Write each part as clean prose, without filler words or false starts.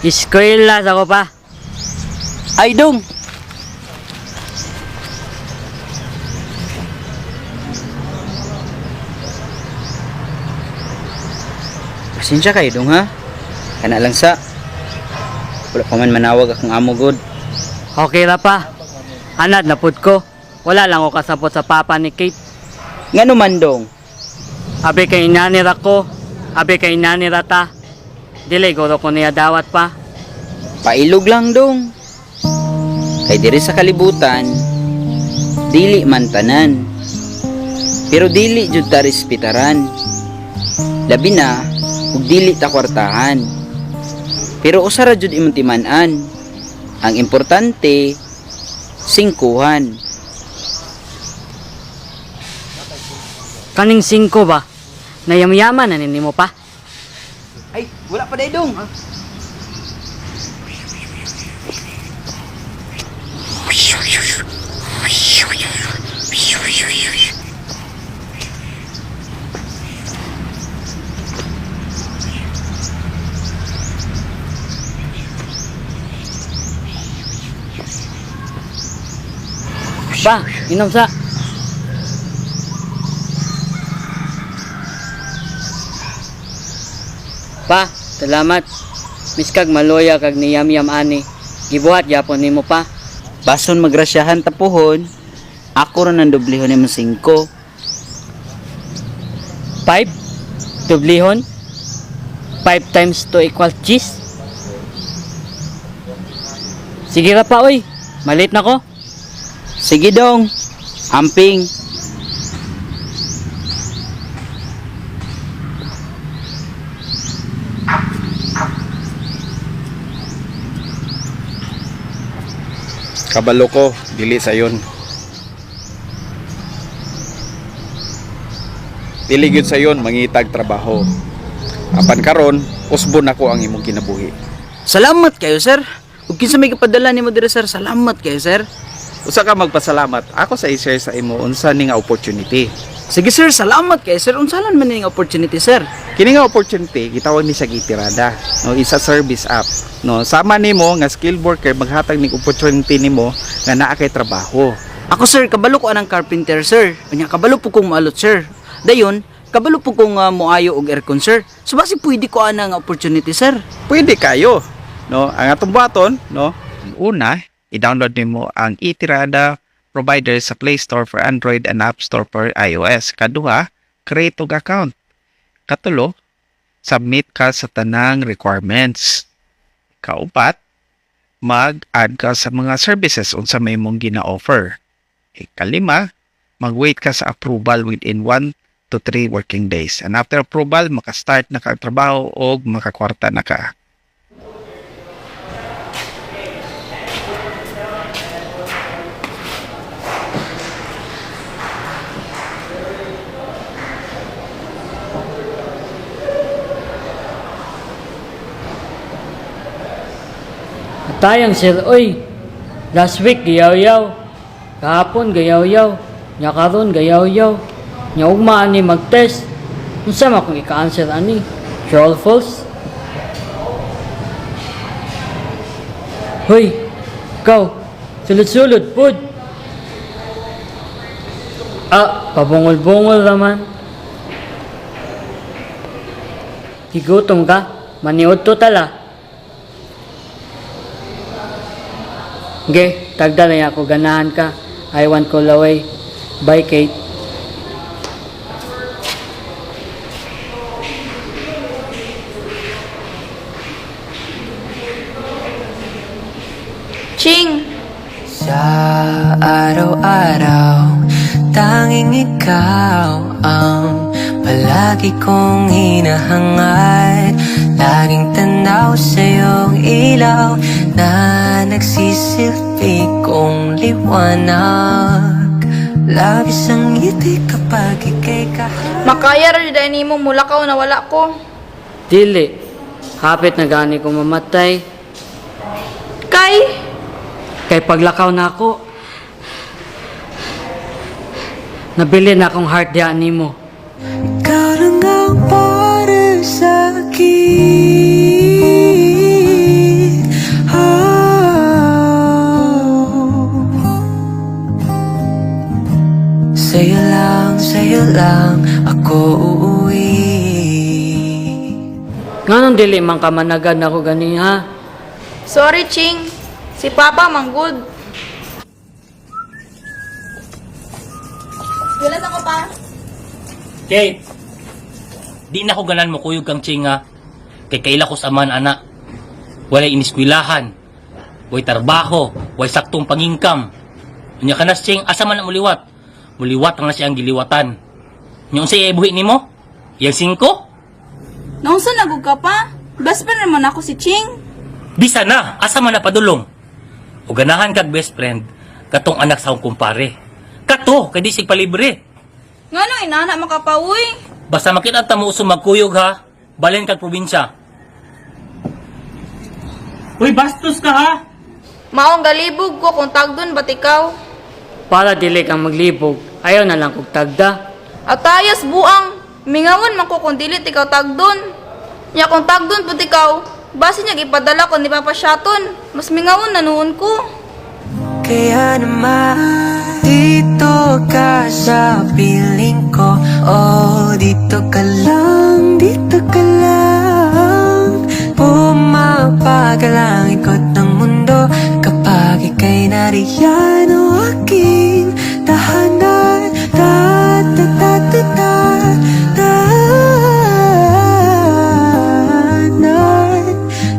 Eskwela sa ko pa. Ay, dong. Pasensya kayo, dong, ha? Kana lang sa. Wala pa man manawag akong amo, god. Okay ra pa. Anad na pud ko. Wala lang ko kasabot sa papa ni Kate. Nga naman, dong. Abi kay inani ra ko. Abi kay inani ra ta. Dili guro ko niya dawat pa. Pailog lang, dong. Kay diri sa kalibutan, dili man tanan. Pero dili jud ta respetaran. Labi na ug dili ta kwartahan. Pero usa ra jud imong timan-an. Ang importante, singkuhan. Kaning singko ba? Nayamyaman na nimo pa. Ay, wala pa dong. Pa, inom sa. Pa, salamat. Miskag maloya kag niyamyam ani. Gibuhat gyapon nimo pa. Bason magrasyahan tapuhon, ako ra nang doblehon nimo singko. 5 dublihon. 5 times 2 equals cheese. Sige ra pa oy. Malit na ko. Sige dong, amping. Kabalo ko, dili sayon. Dili gyud sayon mangitag trabaho. Apan karon, usbon nako ang imong kinabuhi. Salamat kayo, sir. Ug kinsa may kapadala nimo diri, sir? Salamat kayo, sir. Usa ka magpasalamat, ako sa i-share sa imo unsa ni nga opportunity. Sige, sir, salamat kayo, sir. Unsalan man ning opportunity, sir? Kini nga opportunity gitawag ni siya gitirada, no, isa service app. No, sama nimo nga skilled worker maghatag ning opportunity nimo nga naa kay trabaho. Ako, sir, kabalo ko anang carpenter, sir. Unya kabalo po kong maalot, sir. Dayon, kabalo po kong moayo og aircon, sir. So basi pwede ko ana nga opportunity, sir. Pwede kayo, no? Ang atong buhaton, no? Una, i-download nimo ang iTirada provider sa Play Store for Android and App Store for iOS. Kaduha, create og account. Katulo, submit ka sa tanang requirements. Kaupat, mag-add ka sa mga services unsa may imong gina-offer. Ikalima, mag-wait ka sa approval within 1 to 3 working days. And after approval, maka-start na ka ang trabaho o makakwarta na ka. Tayang sir oy. Last week gayaw-yaw. Kahapon gayaw-yaw. Nya karon gayaw-yaw. Nya ugma ani mag-test. Unsa man akong ika-answer ani? True or false? Hoy, ikaw, sulod-sulod pud. Ah, pabungol-bungol raman. Gigutom ka? Maniod to tala. Ge, tagda na ako ganahan ka. I want ko laway. Bye, Kate. Ching! Sa araw-araw, tanging ikaw ang palagi kong hinahangad. Laging tanaw sa iyong ilaw na nagsisilbi kong liwanag. Labis ang ngiti kapag ika'y kaharap. Makaya ra jud ay nimo mulakaw na wala ko. Dili. Hapit na gani ko mamatay. Kay Kay paglakaw na ako, nabili na akong heart diya nimo. Ikaw lang ang para sa akin. Sa'yo lang ako uuwi. Nganong dili man ka managad nako gani, ha? Sorry, Ching. Si Papa manggod. Wala na ko pa. Kate, di na ko ganan mo kuyog kang Chinga. Kay kaila ko sa man, ana. Walay iniskwilahan. Way trabaho. Way saktong pangingkam. Unya ka na, Ching, asa man na muliwat? Muliwat ang na siya ang giliwatan. Unya unsa iya ibuhi nimo? Yang singko? Naunsa na gud ka pa? Best friend naman ako si Ching. Bisa na, asa man na padulong. O ganahan kag best friend, katong anak sa akong kumpare. Kato, kay di sig palibre. Ngano inana makapauy? Basta makita ta mo uso magkuyog ha, balin kag probinsya. Uy, bastos ka ha! Maong galibog ko kung tagdon ba't ikaw? Para dili kang maglibog, ayaw na lang kog tagda. Atayas buang, mingawan man ko kung dili ikaw tagdon. Nya kung tagdon pud ikaw, base niya gipadala ko ni Papa Shaton. Mas mingawan na noon ko. Kaya naman dito ka sa piling ko. Oh, dito ka lang, dito ka lang. Pumapagal ang ikot ng mundo kapag ika'y nariyan, o aking tahanan. Ta ta ta ta ta tahanan.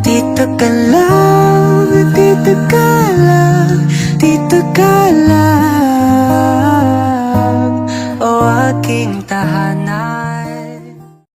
Dito ka lang, dito ka lang, dito ka lang, o aking tahanan.